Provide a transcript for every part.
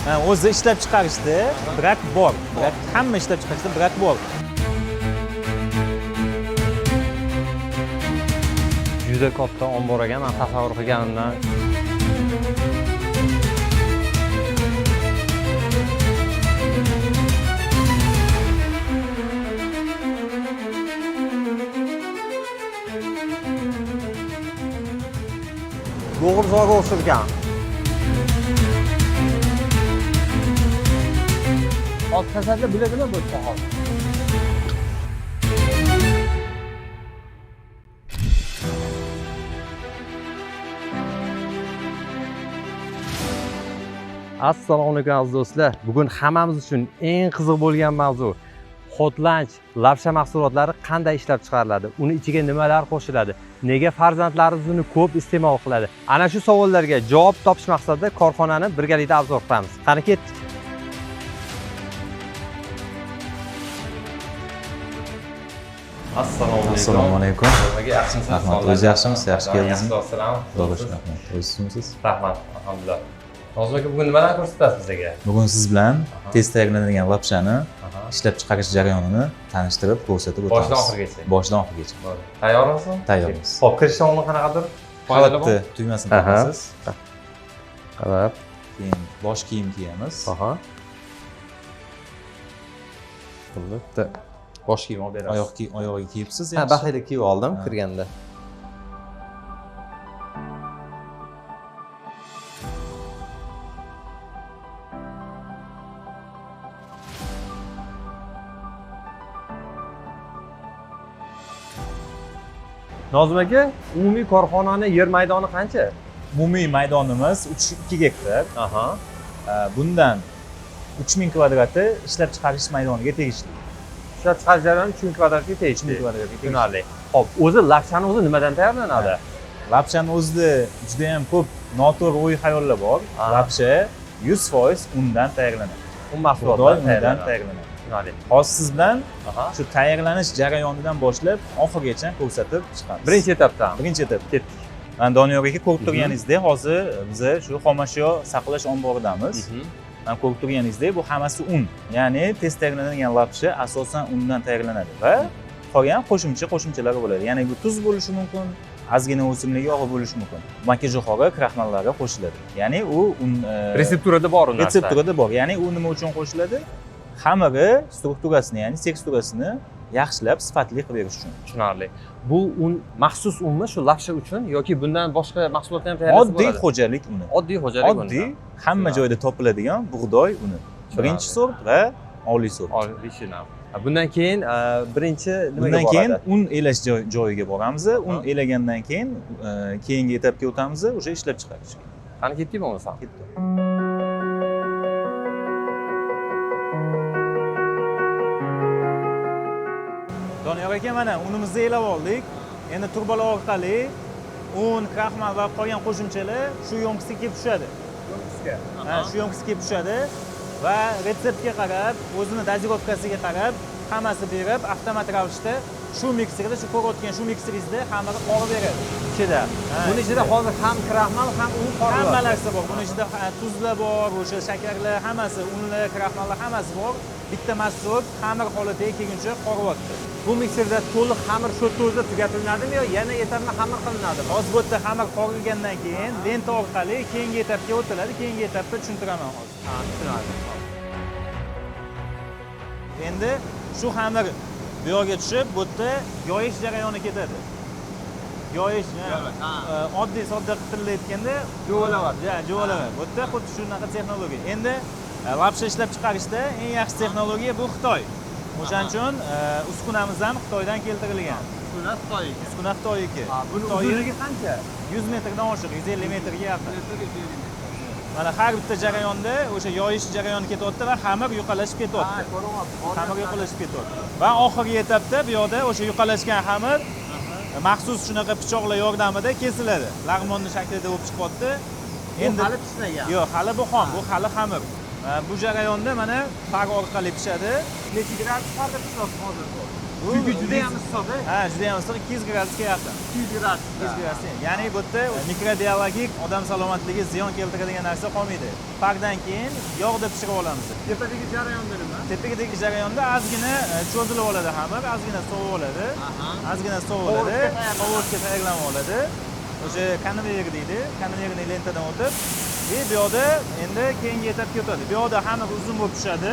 O'zi ishlab chiqarishda brak bor. Brak hamma ishlab chiqarishda brak bor. Juda katta ombor ekan, man tasavvur qilganimdan. Bo'g'irsoqqa o'xshagan. Hozir kasallar biladimi bu yerda hozir? Assalomu alaykum aziz do'stlar. Bugun hammamiz uchun eng qiziq bo'lgan mavzu Hot Lunch lapsha mahsulotlari qanday ishlab chiqariladi? Uni ichiga nimalar qo'shiladi? Nega farzandlarimiz uni ko'p iste'mol qiladi? Ana shu savollarga javob topish maqsadida korxonani birgalikda obzor qilamiz. Qani ketdik. Assalomu alaykum. Assalomu alaykum. Nimaga yaxshimisiz? Rahmat. O'zingiz yaxshimisiz? Yaxshi keldingizmi? Yaxshi, Xudoga shukur, rahmat. O'zingiz yaxshimisiz? Rahmat, alhamdulillah. Nozim aka, bugun nimalarni ko'rsatasiz bizga? Bugun siz bilan tez tayyorlanadigan lapshani ishlab chiqarish jarayonini tanishtirib, ko'rsatib o'tamiz. Boshidan oxirigacha. Boshidan oxirigacha. Tayyormisiz? Tayyormiz. Xo'p, kirishdan oldin qanaqadir qoidalar Xalatni tugmasini Aha. taqasiz. Qarab. Keyin bosh kiyim kiyamiz. Aha. Bitta bosh kiyim olib berasiz. Oyoq kiyim oyog'iga kiyibsiz. Ha, baxayda kiyib oldim Ha. kirganda. Nozim aka, umumiy korxonani yer maydoni qancha? Umumiy maydonimiz 3.2 gektar. Aha. Bundan 3000 kvadrati ishlab chiqarish maydoniga tegishli. Ishlab chiqarish jarayoni 3000 kvadratga tegishli. 3000 kvadratga tegishli. Tushunarli. Xo'p, o'zi lapshani o'zi nimadan tayyorlanadi? Lapshani o'zida juda ham ko'p noto'g'ri o'y xayollar bor. Lapsha 100% undan tayyorlanadi. Un Bug'doy mahsulotlari unidan tayyorlanadi. tayyorlanadi. Tushunarli. Hozir siz bilan Aha. shu tayyorlanish jarayonidan boshlab oxirigacha ko'rsatib chiqamiz. Birinchi etapdan. Birinchi etap. Ketdik. Mana Doniyor aka ko'rib turganingizdek, hozir biza shu xomashyo saqlash omboridamiz. Mana ko'rib turganingizdek, bu hammasi un. Ya'ni tez tayyorlanadigan lapsha asosan undan tayyorlanadi va qolgan qo'shimcha qo'shimchalar bo'ladi. Ya'ni bu tuz bo'lishi mumkin, ozgina o'simlik yog'i bo'lishi mumkin. Makkajo'xori kraxmallari qo'shiladi. Ya'ni u un Retsepturada bor u narsa. retsepturada bor. Ya'ni u nima uchun qo'shiladi? Xamiri strukturasini, ya'ni teksturasini yaxshilab sifatli qilib berish uchun. Tushunarli. Bu un maxsus unmi shu lapsha uchun yoki bundan boshqa mahsulotlar ham tayyorlasa Oddiy bo'ladi? xo'jalik uni. Oddiy xo'jalik uni. Oddiy, hamma joyda topiladigan bug'doy uni. Birinchi sort va oliy sort. Oliy shinam. Bundan keyin birinchi nimaga Bundan keyin boradi? un elash joyiga boramiz. Un elagandan keyin keyingi etapga o'tamiz, o'sha ishlab chiqarishga. Qani ketdik bo'lmasam? Ketdik. Doniyor aka, mana unimizni elab oldik. Endi turbalar orqali un, kraxmal va qolgan qo'shimchalar shu yo'mkisga kelib tushadi. Ha, shu yo'mkisga kelib tushadi va retseptga qarab, o'zini dozirovkasiga qarab hammasi berib, avtomat ravishda shu mikserda, shu ko'rayotgan shu mikseringizda xamirni qorib beradi. Ichida. Ha, Buni ichida ichida. hozir ham kraxmal, ham un qorilyapti. Hamma narsa bor. Buni ichida tuzlar bor, o'sha shakarlar, hammasi, unlar, kraxmallar hammasi bor. Bitta mahsulot xamir holatiga kelguncha qorilyapti. Bu mikserda to'liq xamir shu yerda o'zida tugatilinadimi yo yana etapma xamir qilinadimi? Hozir bu yerda xamir qorilgandan keyin lenta orqali keyingi etapga o'tiladi. Keyingi etapda tushuntiraman hozir. Ha, tushunarli. Endi shu xamir bu yoqqa tushib, bu yerda yoyish jarayoni ketadi. Yoyish, oddiy sodda tilda aytganda Juvalayapti. Ja, juvalama. Bu yerda xuddi shunaqa texnologiya. Endi lapsha ishlab chiqarishda eng yaxshi texnologiya bu Xitoy. O'shaning uchun uskunamiz ham Xitoydan keltirilgan. Uskuna Xitoyniki. Uskuna Xitoyniki. Buni Xitoyi uzunligi qancha? 100 metrdan oshiq, 150 metrga yaqin. Mana har bitta jarayonda o'sha yoyish jarayoni ketyapti va xamir yuqalashib ketyapti. Ko'ryapti. Xamir yuqalashib ketyapti. Va oxirgi etapda bu yoqda o'sha yuqalashgan xamir maxsus shunaqa pichoqlar yordamida kesiladi. Lag'monni shaklida bo'lib chiqyapti. Endi hali pishmagan. Yo'q, hali bu xom, bu hali xamir. Bu jarayonda mana far orqali pishadi. Necha gradus farda pishyapti hozir bu? Bu Bu Chunki juda ham issiq. Ha, juda ham issiq, 200 gradusga yaqin. 200 gradus. 200 gradusga. Ya'ni bu yerda mikrobiologik odam salomatligiga ziyon keltiradigan narsa qolmaydi. Pardan keyin yog'da pishirib olamiz. Tepadagi jarayonda nima? Tepadagi jarayonda ozgina cho'zilib oladi xamir, ozgina sovib oladi. Ozgina sovib oladi, qovurishga tayyorlanib oladi. O'sha konveyer deydi, konveyerning lentadan o'tib, bu yoqda endi keyingi etapga o'tadi. Bu yoqda xamir uzun bo'lib tushadi,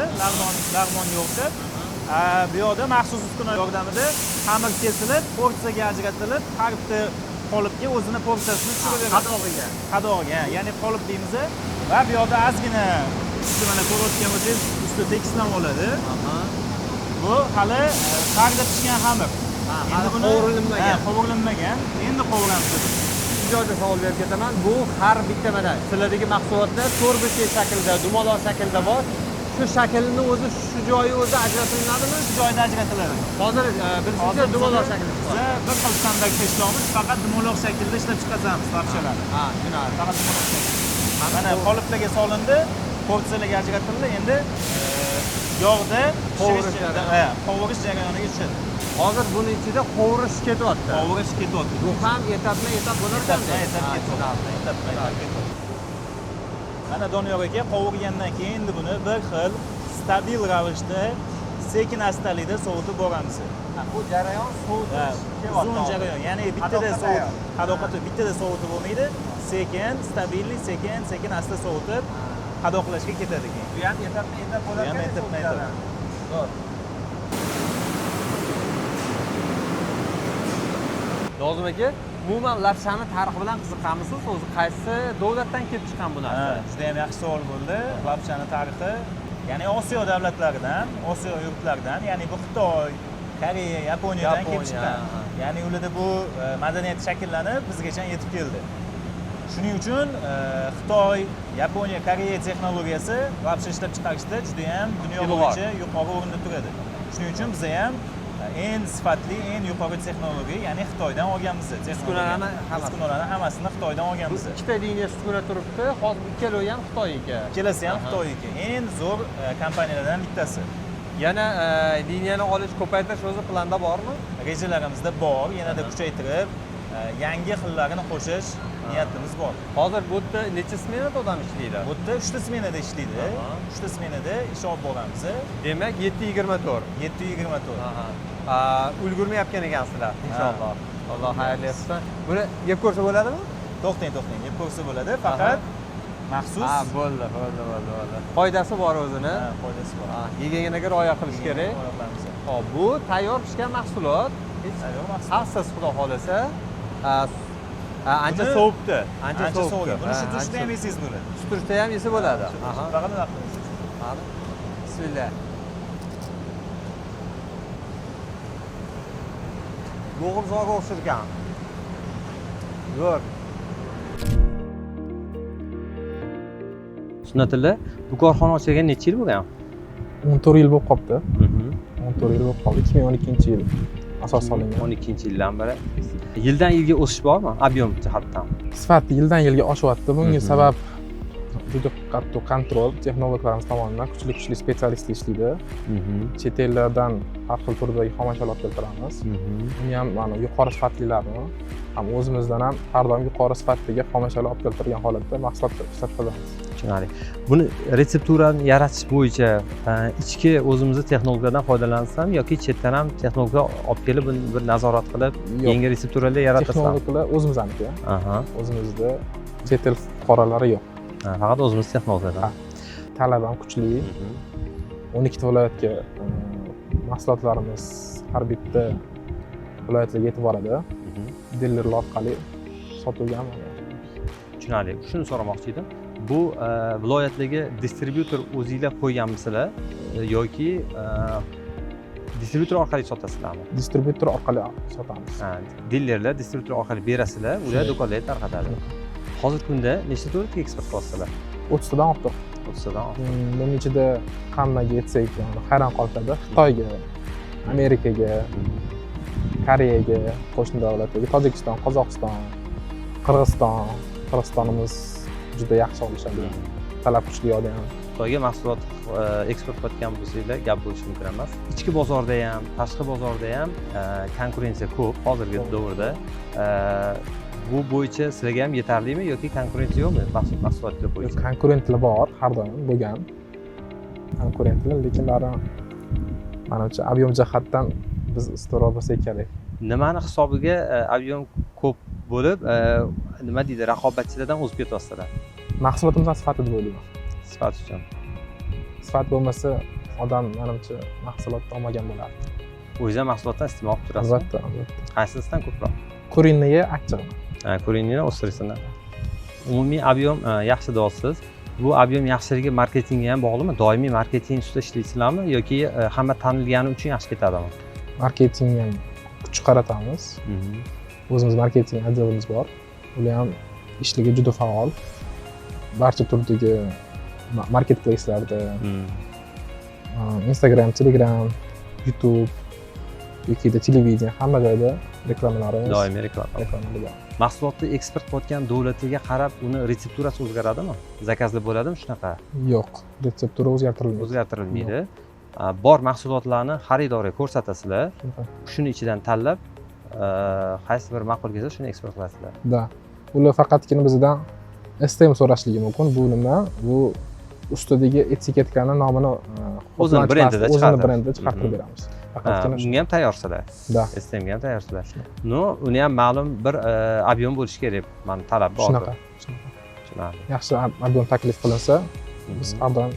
lag'monga o'xshab. Bu yoqda maxsus uskuna yordamida xamir kesilib, porsiyaga ajratilib, har bitta qolipga o'zini porsiyasini tushirib beradi. Qadog'iga. Qadog'iga, ya'ni qolip deymiz. Va bu yoqda ozgina usti mana ko'rayotgan bo'lsangiz, usti tekislanib oladi. Bu hali parda pishgan xamir. Endi buni qovurilmagan. Qovurilmagan. Endi qovuramiz. Shu joyda savol berib ketaman. Bu har bitta mana sizlardagi mahsulotlar to'rtburchak shaklda, dumaloq shaklda bor. Shu shaklni o'zi, shu joyi o'zi ajratiladimi? Shu joyda ajratiladi. Hozir bilishimcha dumaloq shaklda chiqadi. Biz bir xil standartda ishlaymiz, faqat dumaloq shaklda ishlab chiqazamiz lapshalarni. Ha, tushunarli. Faqat dumaloq shaklda. Mana qoliplarga solindi, porsiyalarga ajratildi. Endi yog'da qovurish jarayoniga tushadi. Hozir buni ichida qovurish ketyapti. Qovurish ketyapti. Bu ham etapma-etap bo'lar ekan. Etapma-etap ketyapti. Mana Doniyor aka qovurgandan keyin endi buni bir xil stabil ravishda sekin astalikda sovutib boramiz. Bu jarayon sovutish ketyapti. Uzun jarayon, ya'ni bittada sovut, qadoqqa bittada sovutib bo'lmaydi. Sekin, stabillik, sekin asta sovutib qadoqlashga ketadi keyin. Bu ham etapma-etap bo'lar ekan. Bu ham etapma-etap. Zo'r. Nozim aka, umuman lapshani tarixi bilan qiziqamisiz? O'zi qaysi davlatdan kelib chiqqan bu narsa? Juda ham yaxshi savol bo'ldi. Lapshani tarixi, ya'ni Osiyo davlatlaridan, Osiyo yurtlaridan, ya'ni bu Xitoy, Koreya, Yaponiyadan kelib chiqqan. Ya'ni ularda bu madaniyat shakllanib bizgacha yetib keldi. Shuning uchun Xitoy, Yaponiya, Koreya texnologiyasi lapsha ishlab chiqarishda juda ham dunyo bo'yicha yuqori o'rinda turadi. Shuning uchun biz ham eng sifatli, eng yuqori texnologiya, ya'ni Xitoydan olganmiz. Uskunalarni hammasini Xitoydan olganmiz. Ikkita liniya uskuna turibdi, hozir ikkalovi ham Xitoyniki. Ikkalasi ham Xitoyniki. Eng zo'r kompaniyalardan bittasi. Yana liniyani olish, ko'paytirish o'zi planda bormi? Rejalarimizda bor, yanada kuchaytirib, yangi xillarini qo'shish niyatimiz bor. Hozir bu yerda necha smenada odam ishlaydi? Bu yerda 3 ta smenada ishlaydi. 3 ta smenada ish olib boramiz. Demak, 7:24. 7:24. Ulgurmayotgan ekansizlar, inshaalloh. Alloh xayrli qilsin. Buni yeb ko'rsa bo'ladimi? To'xtang, yeb ko'rsa bo'ladi, faqat maxsus. Ha, bo'ldi. Qoidasi bor o'zini. Ha, qoidasi bor. Gigiyenaga rioya qilish kerak. Xo'p, bu tayyor pishgan mahsulot. Tayyor mahsulot. Xavfsiz, xudo xolasa. Ancha sovibdi. Ancha sovibdi. Buni shu turishda ham yesangiz bo'ladi. Shu turishda ham yesa bo'ladi. Faqat nima qilasiz? Qani? Bismillah. Bo'g'imsoqqa o'xshagan. Zo'r. Sunnatilla, bu korxona ochilgan necha yil bo'lgan? 14 yil bo'lib qolibdi. 14 yil bo'lib qoldi. 2012-yil asos solingan. 12-yildan beri. Yildan yilga o'sish bormi? Ob'em jihatdan. Sifat yildan yilga oshyapti. Bunga sabab juda qattiq kontrol texnologlarimiz tomonidan kuchli spetsialistlar ishlaydi. Chet ellardan har xil turdagi xomashyolar olib keltiramiz. Uni ham mana yuqori sifatlilarini ham o'zimizdan ham har doim yuqori sifatdagi xomashyolar olib keltirgan holatda mahsulot ishlab chiqaramiz. Tushunarli. Buni retsepturani yaratish bo'yicha ichki o'zimizni texnologlardan foydalansam yoki chetdan ham texnologlar olib kelib buni bir nazorat qilib yangi retsepturalar yaratasizmi? Texnologlar o'zimizniki. O'zimizda chet el fuqarolari yo'q. Faqat o'zimiz texnologlardan. Talab ham kuchli. 12 ta viloyatga mahsulotlarimiz har bitta viloyatlarga yetib boradi. Dilerlar orqali sotuvga ham. Tushunarli. Shuni so'ramoqchi edim. Bu viloyatlarga distribyutor o'zinglar qo'yganmisizlar yoki distribyutor orqali sotasizlarmi? Distribyutor orqali sotamiz. Dilerlar distribyutor orqali berasizlar, ular do'konlarga tarqatadi. Hozirgi kunda nechta davlatga eksport qilasizlar? 30 tadan ortiq. 30 tadan ortiq. Buning ichida hammaga yetsak, hayron qolishadi. Xitoyga, Amerikaga, Koreyaga, qo'shni davlatlarga, Tojikiston, Qozog'iston, Qirg'iziston. Qirg'izistonimiz juda yaxshi olishadi. Talab kuchli odam. Xitoyga mahsulot eksport qilayotgan bo'lsanglar, gap bo'lishi mumkin emas. Ichki bozorda ham, tashqi bozorda ham konkurensiya ko'p hozirgi davrda. Bu bo'yicha sizlarga ham yetarlimi yoki konkurensiya yo'qmi mahsulotlar bo'yicha? Konkurentlar bor, har doim bo'lgan konkurentlar, lekin baribir manimcha объем jihatdan biz ustunroq bo'lsak kerak. Nimani hisobiga объем ko'p bo'lib, nima deydi, raqobatchilardan o'zib ketyapsizlar? Mahsulotimizni sifati deb o'ylayman. Sifat uchun. Sifat bo'lmasa, odam manimcha mahsulotni olmagan bo'lardi. O'zingiz ham mahsulotdan iste'mol qilib turasizmi? Albatta, albatta. Qaysisidan ko'proq? Куриный achchig'ini. Ha, куриный ni, острый sini. Umumiy объем yaxshi deyapsiz. Bu объем yaxshiligi marketingga ham bog'liqmi? Doimiy marketing ustida ishlaysizlarmi yoki hamma tanilgani uchun yaxshi ketadimi? Marketingga ham kuch qaratamiz. O'zimiz marketing отдел imiz bor, ular ham ishligi juda faol, barcha turdagi marketplacelarda, Instagram, Telegram, YouTube yokida televideniye, hamma joyda reklamalarimiz. Doimiy reklama. Reklamalar bor. Mahsulotni eksport qilayotgan davlatiga qarab uni retsepturasi o'zgaradimi? Заказ lar bo'ladimi shunaqa? Yo'q, retseptura o'zgartirilmaydi. O'zgartirilmaydi. Bor mahsulotlarni xaridorga ko'rsatasizlar. Shunaqa. Shuni ichidan tanlab, qaysi bir ma'qul kelsa, shuni eksport qilasizlar. Да, ular faqatgina bizdan STM so'rashligi mumkin. Bu nima? Bu ustidagi etiketkani nomini O'zini brendida o'zini chiqartirib. Brendida chiqartirib beramiz faqatgina. Bunga ham tayyorsizlar? Да. STMga ham tayyorsizlar. Но uni ham ma'lum bir объем bo'lishi kerak, mana talab bor. Shunaqa, shunaqa. Tushunarli. Yaxshi объем taklif qilinsa, biz har doim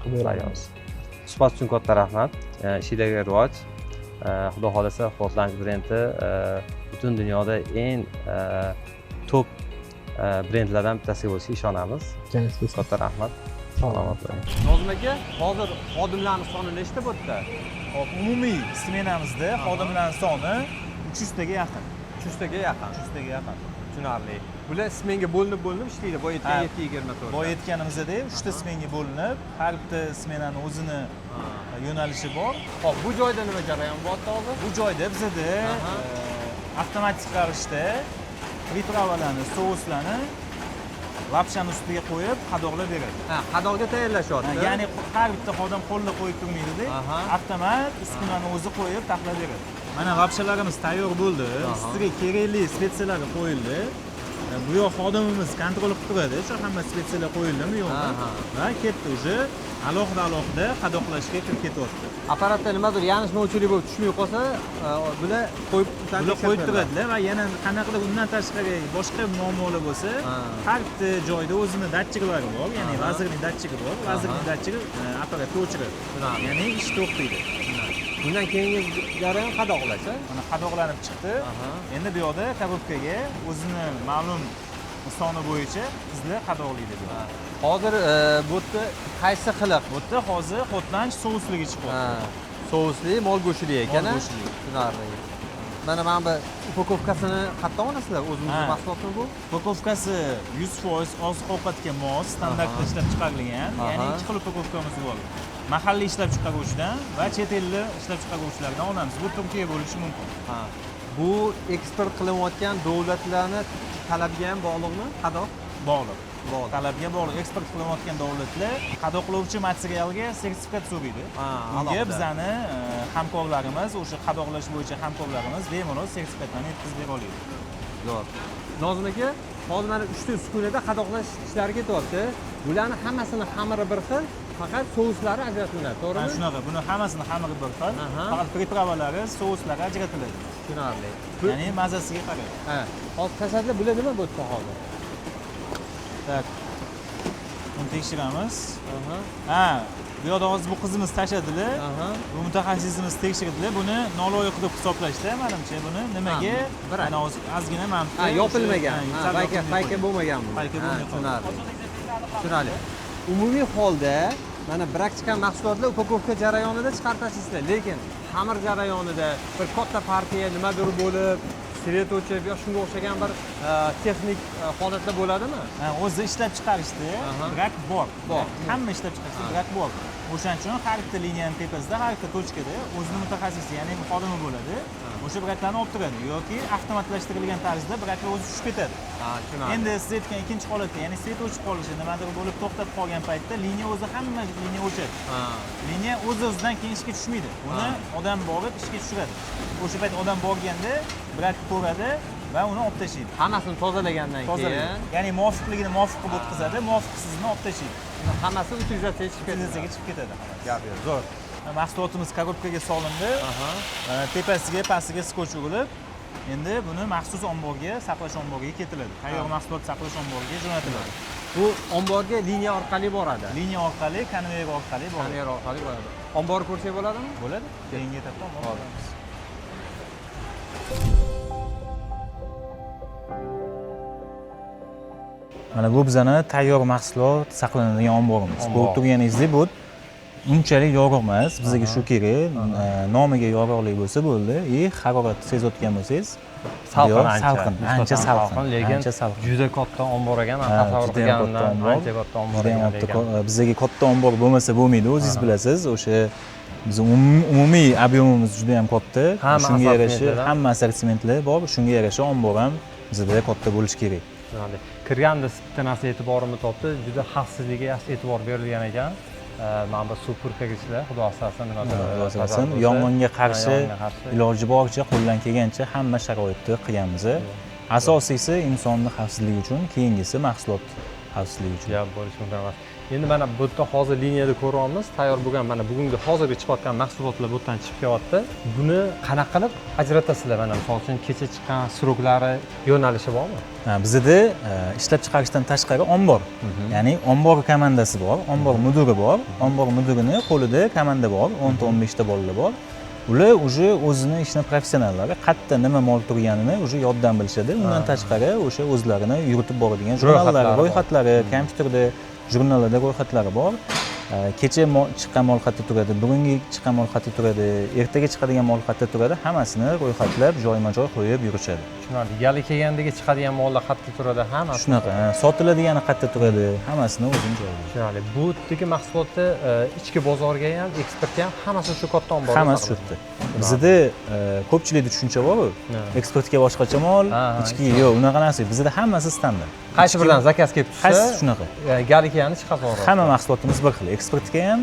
qilib beramiz. Suhbat uchun katta rahmat. Ishinglarga rivoj. Xudo xohlasa, Hot Lunch brendi butun dunyoda eng top brendlardan bittasi bo'lishiga ishonamiz. Katta rahmat. Salomat bo'ling. Nozim aka, hozir xodimlarni soni nechta bu yerda? Hop, umumiy smenamizda xodimlar soni 300 taga yaqin. 300 taga yaqin. 300 taga yaqin. Tushunarli. Bular smenga bo'linib bo'linib ishlaydi, boya aytgan Ha. 7:24. Boya aytganimizdek, 3 ta smenga bo'linib, har bitta smenani o'zini yo'nalishi bor. Xo'p, bu joyda nima jarayon bo'lyapti hozir? Bu joyda bizada avtomatik ravishda приправа larni, souslarni lapshani ustiga qo'yib, qadoqlab beradi. Ha, qadoqga tayyorlashyapti. Ha, ya'ni har bitta xodim qo'lda qo'yib turmaydida, avtomat uskunani o'zi qo'yib taxlab beradi. Mana lapshalarimiz tayyor bo'ldi. Ustiga kerakli специя lari qo'yildi. Bu yoq xodimimiz контроль qilib turadi, shu hamma специя lar qo'yildimi, yo'qmi? Va ketdi, уже alohida alohida qadoqlashga kirib ketyapti. Apparatda nimadir yanglishmovchilik bo'lib tushmay qolsa, bular qo'yib Bular qo'yib turadilar va yana qanaqadir undan tashqari boshqa muammolar bo'lsa, har bitta joyda o'zini datchiklari bor, ya'ni lazerli datchigi bor, lazerli datchigi apparatni o'chiradi. Ya'ni ish to'xtaydi. Bundan keyingi jarayon qadoqlash, a? Mana qadoqlanib chiqdi. Endi bu yoqda коробка ga o'zini ma'lum soni bo'yicha qizlar qadoqlaydi bu yoqda. Hozir bu yerda qaysi xili? Bu yerda hozir Hot Lunch sousligi chiqyapti. Ha, sousli, mol go'shtili ekan, Mol a? go'shtli. Tushunarli. Mana bu упаковка sini qayerdan olasizlar? O'zimizni mahsulotmi bu? Упаковка si 100% oziq ovqatga mos standartda ishlab chiqarilgan. Ya'ni ikki xil упаковка miz bor. Mahalliy ishlab chiqaruvchidan va chet elli ishlab chiqaruvchilardan olamiz. Bu Turkiya bo'lishi mumkin. Ha. Bu eksport qilinayotgan davlatlarni talabiga ham bog'liqmi? Qadoq? Bog'liq. Bog'liq. Talabga bog'liq. Eksport qilinayotgan davlatlar qadoqlovchi materialga sertifikat so'raydi. Ha, Bunga alohida. bizani hamkorlarimiz, o'sha qadoqlash bo'yicha hamkorlarimiz bemalol sertifikatlarni yetkazib bera oladi. Zo'r. Nozim aka, hozir mana 3 ta uskunada qadoqlash ishlari ketyapti. Bularni hammasini xamiri bir xil, faqat souslari ajratiladi, to'g'rimi? Mana shunaqa, buni hammasini xamiri bir xil, faqat приправа lari, souslari ajratiladi. Tushunarli. Ya'ni mazasiga qarab. Ha, hozir tashladlar, bular nima bo'ldi hozir? Так. Buni tekshiramiz. Ha, bu yoqda hozir bu qizimiz tashladilar. Bu mutaxassisimiz tekshirdilar. Buni noloyiq deb hisoblashdi, manimcha buni nimaga? Ha, Mana hozir ozgina mana Ha, yopilmagan. Ha, sal payka yopilmay payka qo'ygan. bo'lmagan bu. Payka Ha, bo'lmay qoldi. Tushunarli. Tushunarli. Umumiy holda mana brak chiqqan mahsulotlar упаковка jarayonida chiqarib tashlaysizlar, lekin xamir jarayonida bir katta partiya nimadir bo'lib, Svet o'chib yo shunga o'xshagan bir texnik holatlar bo'ladimi? O'zi ishlab chiqarishda brak bor. Hamma ishlab chiqarishda brak bor. O'shaning uchun har bitta liniyaning tepasida, har bitta tochkada o'zini mutaxassisi, ya'ni xodimi bo'ladi. O'sha braklarni olib turadi yoki avtomatlashtirilgan tarzda braklar o'zi tushib ketadi. Endi siz aytgan ikkinchi holatda, ya'ni svet o'chib qolishi, nimadir bo'lib to'xtab qolgan paytda liniya o'zi, hamma liniya o'chadi. Liniya o'z-o'zidan keyin ishga tushmaydi. Uni odam borib ishga tushiradi. O'sha payt odam borganda brak ko'radi va uni olib tashlaydi. Hammasini tozalagandan keyin, ya'ni muvofiqligini muvofiq qilib o'tkazadi, muvofiqsizini olib tashlaydi. Hammasi utilizatsiyaga chiqib ketadi. Utilizatsiyaga chiqib ketadi. Gap yo'q, zo'r. Mahsulotimiz korobkaga solindi. Tepasiga, pastiga skoch urilib, endi buni maxsus omborga, saqlash omboriga ketiladi. Tayyor mahsulot saqlash omboriga jo'natiladi. Bu omborga liniya orqali boradi. Liniya orqali, konveyer orqali boradi. Konveyer orqali boradi. Ombor ko'rsak bo'ladimi? Bo'ladi. Keyingi etapda ombor ko'ramiz. Mana bu bizani tayyor mahsulot saqlanadigan omborimiz. Ko'rib turganingizdek, bu unchalik yorug' emas. Bizga shu kerak. Nomiga yorug'lik bo'lsa bo'ldi. Harorat sezayotgan bo'lsangiz, salqin, ancha salqin, lekin juda katta ombor ekan. Men tasavvur qilganimdan ancha katta ombor ekan. Bizga katta ombor bo'lmasa bo'lmaydi, o'zingiz bilasiz. O'sha biz umumiy ob'yomimiz juda ham katta. Shunga yarasha hamma assortimentlar bor, shunga yarasha ombor ham bizda katta bo'lishi kerak. Kirganda bitta narsa e'tiborimni topdi, juda xavfsizlikka yaxshi e'tibor berilgan ekan. Mana bu suv purkagichlar, xudo asrasin, nimadir asrasin, yong'inga qarshi iloji boricha, qo'ldan kelgancha hamma sharoitni qilganmiz. Asosiysi insonni xavfsizligi uchun, keyingisi mahsulot xavfsizligi uchun. Gap bo'lishi mumkin emas. Endi mana bu yerda hozir liniyada ko'ryapmiz, tayyor bo'lgan mana bugungi hozirgi chiqayotgan mahsulotlar bu yerdan chiqib kelyapti. Buni qanaqa qilib ajratasizlar? Mana misol uchun kecha chiqqan sroklari, yo'nalishi bormi? Bizda ishlab chiqarishdan tashqari ombor, ya'ni ombor komandasi bor, ombor mudiri bor. Ombor mudirini qo'lida komanda bor, 10 ta 15 ta bolalar bor. Ular уже o'zini ishini professionallari, qayerda nima mol turganini уже yoddan bilishadi. Undan tashqari o'sha o'zlarini yuritib boradigan jurnallar, ro'yxatlari, kompyuterda jurnallarda ro'yxatlari bor. Kecha chiqqan mol qayerda turadi, bugungi chiqqan mol qayerda turadi, ertaga chiqadigan mol qayerda turadi, hammasini ro'yxatlab joyma-joy qo'yib yurishadi. Tushunarli. Gali kelgandagi chiqadigan mollar qayerda turadi, hammasi shunaqa, sotiladigani qayerda turadi, hammasini o'zini joyida. Tushunarli. Bu yerdagi mahsulotni ichki bozorga ham, eksportga ham hammasi shu katta omborda. Hammasi shu yerda. Bizda ko'pchilikda tushuncha bor-ku, eksportga boshqacha mol, ichki yo'q, unaqa narsa yo'q. Bizda hammasi standart. Qaysi birdan zakaz kelib tushsa, qaysi shunaqa. Gali kelgani chiqarib yuboradi. Hamma mahsulotimiz bir xil, eksportga ham,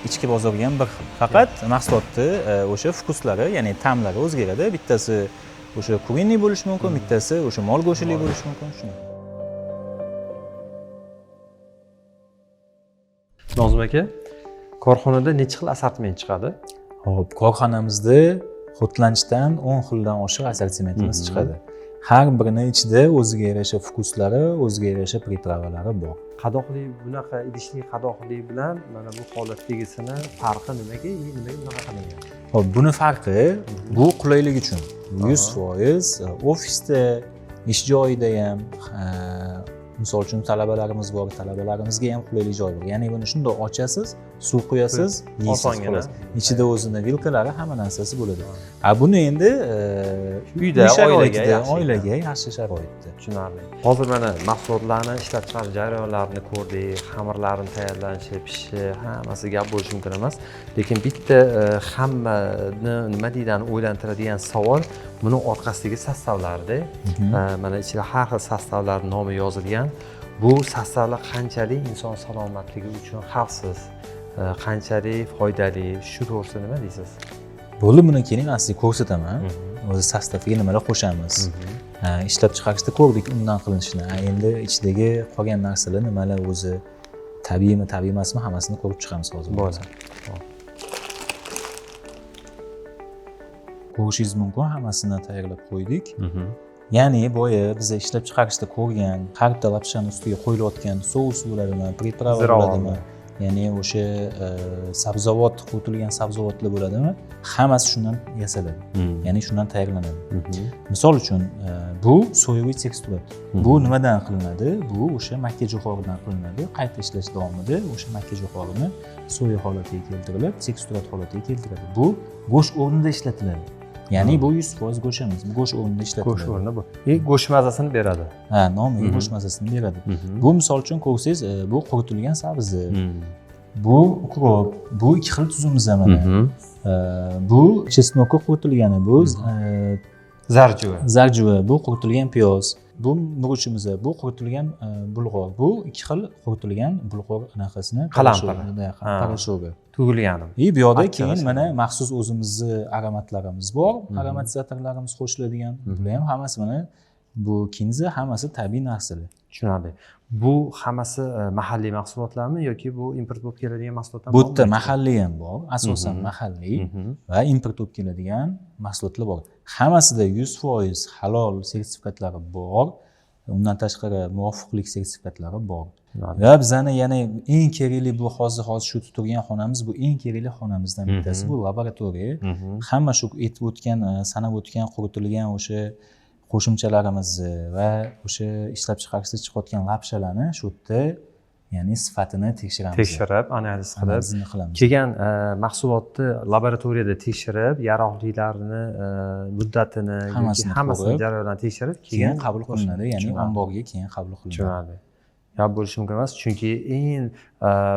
ichki bozorga ham bir xil. Faqat mahsulotni o'sha fokuslari, ya'ni ta'mlari o'zgaradi. Bittasi o'sha kurinniy bo'lishi mumkin, bittasi o'sha mol go'shtli bo'lishi mumkin, shunaqa. Nozim aka, korxonada necha xil assortiment chiqadi? Xo'p, korxonamizda Hot Lunchdan 10 xildan oshiq assortimentimiz chiqadi. Har birini ichida o'ziga yarasha fokuslari, o'ziga yarasha pripravalari bor. Qadoqli, bunaqa idishli qadoqli bilan mana bu holatdagisini farqi nimaga, nimaga bunaqa qilingan? Xo'p, buni farqi bu qulaylik uchun. 100% ofisda, ish joyida ham, misol uchun talabalarimiz bor, talabalarimizga ham qulaylik joy bor. Ya'ni buni shundoq ochasiz, suv quyasiz, yeysiz, xolos. Ichida o'zini vilkalari, hamma narsasi bo'ladi. A buni endi uyda, oilaga yaxshi sharoitda. Tushunarli. Hozir mana mahsulotlarni ishlab chiqarish jarayonlarini ko'rdik, xamirlarni tayyorlanishi, pishishi, hammasi gap bo'lishi mumkin emas. Lekin bitta hammani nima deydi, o'ylantiradigan savol buni orqasidagi sostavlarda. Mana ichida har xil sostavlar nomi yozilgan. Bu sostavlar qanchalik inson salomatligi uchun xavfsiz, qanchalik foydali, shu to'g'risida nima deysiz? Bo'ldi, buni keling men sizga ko'rsataman. O'zi sostaviga nimalar qo'shamiz. Ishlab chiqarishda ko'rdik undan qilinishini. Endi ichidagi qolgan narsalar nimalar o'zi tabiiymi, tabiiy emasmi, hammasini ko'rib chiqamiz hozir. Bo'ldi. Ko'rishingiz mumkin, hammasini tayyorlab qo'ydik. Ya'ni boya biz ishlab chiqarishda ko'rgan har bitta lapshani ustiga qo'yilayotgan sous bo'ladimi, priprava bo'ladimi, ya'ni o'sha sabzavot, quvitilgan sabzavotlar bo'ladimi, hammasi shundan yasaladi. Ya'ni shundan tayyorlanadi. Misol uchun bu soyaviy teksturat. Bu nimadan qilinadi? Bu o'sha makkajo'xoridan qilinadi. Qayta ishlash davomida o'sha makkajo'xorini soya holatiga keltirilib, teksturat holatiga keltiriladi. Bu go'sht o'rnida ishlatiladi. Ya'ni bu 100% go'sht emas, bu go'sht o'rnida ishlatiladi. Go'sht o'rnida bu. И go'sht mazasini beradi. Ha, nomiga go'sht mazasini beradi. Bu misol uchun ko'rsangiz, bu quritilgan sabzi, bu ukrop, bu ikki xil tuzimiz mana. Bu chesnoka quritilgani, bu Zarjuva. Zarjuva, bu quritilgan piyoz, bu murchimiz, bu quritilgan bulg'or, bu ikki xil quritilgan bulg'or anaqasini Qalampiri. Порошоgi. Tugilgani. И bu yoqda Achchig'i keyin shunday. Mana maxsus o'zimizni aromatlarimiz bor, aromatizatorlarimiz qo'shiladigan. Bular ham hammasi mana bu kinza, hammasi tabiiy narsalar. Tushunarli. Bu hammasi mahalliy mahsulotlarmi yoki bu import bo'lib keladigan mahsulotlar? Bu yerda mahalliy ham bor, asosan mahalliy va import bo'lib keladigan mahsulotlar bor. Hammasida 100% halol sertifikatlari bor. Undan tashqari muvofiqlik sertifikatlari bor. Va bizani yana eng kerakli bu hozir shu turgan xonamiz, bu eng kerakli xonamizdan bittasi, bu laboratoriya. Hamma shu aytib o'tgan, sanab o'tgan quritilgan o'sha qo'shimchalarimizni va o'sha ishlab chiqarishda chiqayotgan lapshalarni shu yerda, ya'ni sifatini tekshiramiz. Tekshirib, analiz qilib, Analizini qilamiz. Kelgan mahsulotni laboratoriyada tekshirib, yaroqlilarini, muddatini yoki Hammasini hammasini ko'rib, jarayonlarni tekshirib, keyin qabul qilinadi, ya'ni Tushunarli. Omborga keyin qabul qilinadi. Tushunarli. Yo bo'lishi mumkin emas, chunki eng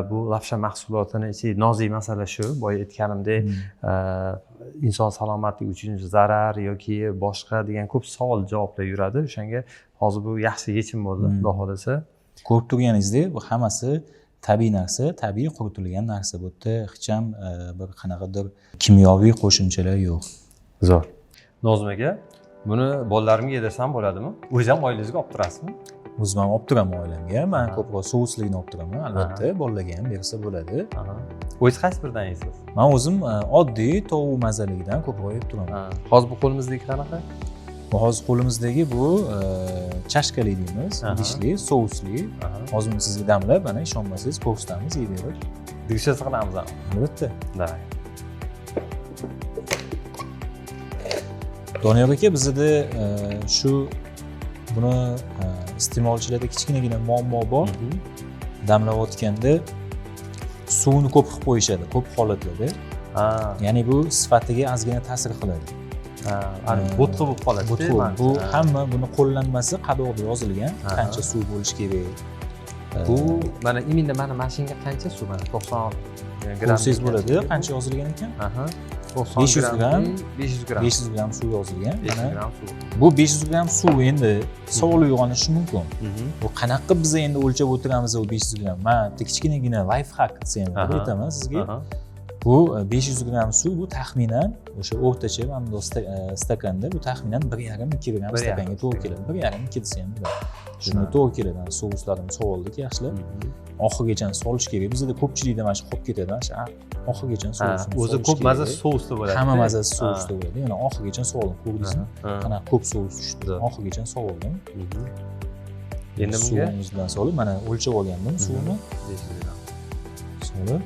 bu lapsha mahsulotini ichi nozik masala shu, boya aytganimdek, inson salomatligi uchun zarar yoki boshqa degan ko'p savol javoblar yuradi. O'shanga hozir bu yaxshi yechim bo'ldi, xudo xohlasa. Ko'rib turganingizdek, bu hammasi tabiiy narsa, tabiiy quritilgan narsa. Bu yerda hech ham bir qanaqadir kimyoviy qo'shimchalar yo'q. Zo'r. Nozim aka, buni bolalarimga yedirsam bo'ladimi? O'zingiz ham oilangizga olib turasizmi? O'zim ham olib turaman oilamga. Man ko'proq sousligini olib turaman. Albatta, bolalarga ham bersa bo'ladi. O'zingiz qaysi biridan yeysiz? Man o'zim oddiy tovuq mazaligidan ko'proq yeb turaman. Hozir bu qo'limizdagi qanaqa? Bu hozir qo'limizdagi bu chashkali deymiz, idishli, sousli. Hozir buni sizga damlab, mana ishonmasangiz ko'rsatamiz, yeyverib. Degustatsiya qilamiz ham. Albatta. Давай. Doniyor aka, bizda shu buni iste'molchilarda kichkinagina muammo bor. Damlayotganda suvini ko'p qilib qo'yishadi ko'p holatlarda. Ya'ni bu sifatiga ozgina ta'sir qiladi. Ha, bo'tqa bo'lib qoladi. Bo'tqa. Bu hamma buni qo'llanmasi qadoqda yozilgan, qancha suv bo'lishi kerak. Bu mana именно mana shunga qancha suv, mana 90 gramm Ko'rsangiz bo'ladi, qancha yozilgan ekan? 90 500 gramm. 500 gramm. 500 gramm suv yozilgan. 500 Mana gramm suv. bu 500 gramm suv, endi savol uyg'onishi mumkin. Bu qanaqa qilib biz endi o'lchab o'tiramiz u 500 gramm? Man bitta kichkinagina лайфхак desa ham aytaman sizga. Bu 500 gramm suv, bu taxminan o'sha o'rtacha mana bundoq stakanda bu taxminan 1,5-2 gramm Bir yarim, stakanga to'g'ri keladi. 1,5-2 desa ham bo'ladi. Shunga to'g'ri keladi. Mana souslarni soldik yaxshilab. Oxirigacha solish kerak. Bizda ko'pchilikda mana shu qolib ketadi. Mana shu oxirigacha sousni O'zi solish ko'p maza kerak. Sousda bo'ladi. Hamma mazasi sousda bo'ladi. Yana oxirigacha soldim, ko'rdingizmi? Qanaqa ko'p sous tushdi. Oxirigacha soldim. Endi bunga suvimiz bilan solib, mana o'lchab olgandim suvini. 500 gramm. Solib.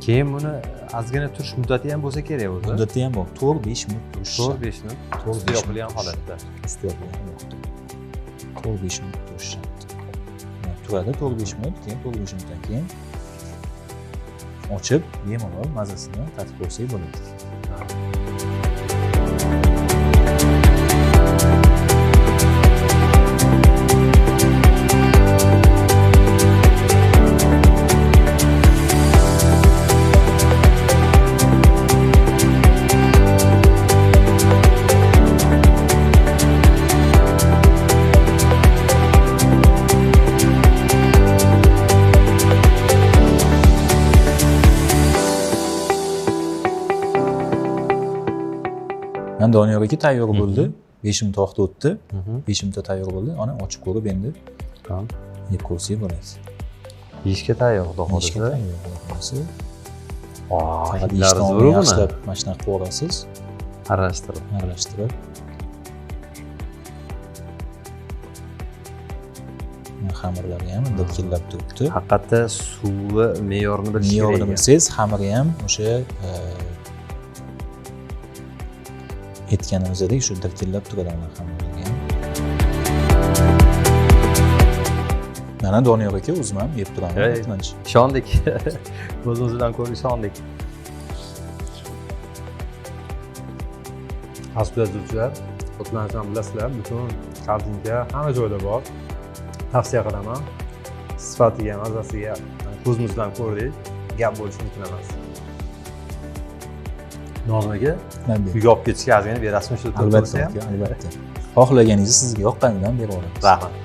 Keyin buni ozgina turish muddati ham bo'lsa kerak o'zi. Muddati ham bor. 4-5 minut turish. 4-5 minut. To'rt Usti besh yopilgan minut. Holatda. Usti yopilgan holatda. 4-5 minut turish shart. Mana turadi 4-5 minut, keyin 4-5 minutdan keyin ochib, bemalol mazasini tatib ko'rsak bo'ladi. Mana Doniyor aka, tayyor bo'ldi. 5 minut vaqt o'tdi. 5 minutda tayyor bo'ldi. Ana ochib ko'rib endi Tamam. Yeb ko'rsak bo'ladi. Yeyishga tayyor, xudo Yeyishga xohlasa. tayyor, xudo xohlasa. Voh, Faqat hidlari yeyishdan zo'r oldin buni. yaxshilab mana shunaqa qilib olasiz, Aralashtirib. Aralashtirib. Mana xamirlari ham dirkillab turibdi. Haqiqatda suvi me'yorini bilish kerak Me'yorini ekan. bilsangiz, xamiri ham o'sha aytganimizdek shu dirkillab turadi mana xamirlari ham. Mana Doniyor aka, o'zim ham yeb turaman. Ey. Aytmanchi. Ishondik. O'z-o'zidan ko'rib ishondik. Aziz kuzatuvchilar, Hot Lunchni bilasizlar, butun korzinka hamma joyda bor. Tavsiya qilaman. Sifatiga, mazasiga ko'zimiz bilan ko'rdik, gap bo'lishi mumkin emas. Nozim aka, uyga olib ketishga ozgina berasizmi shu Albatta aka, albatta. Xohlaganingizni, sizga yoqqanidan berib yuboramiz. Rahmat.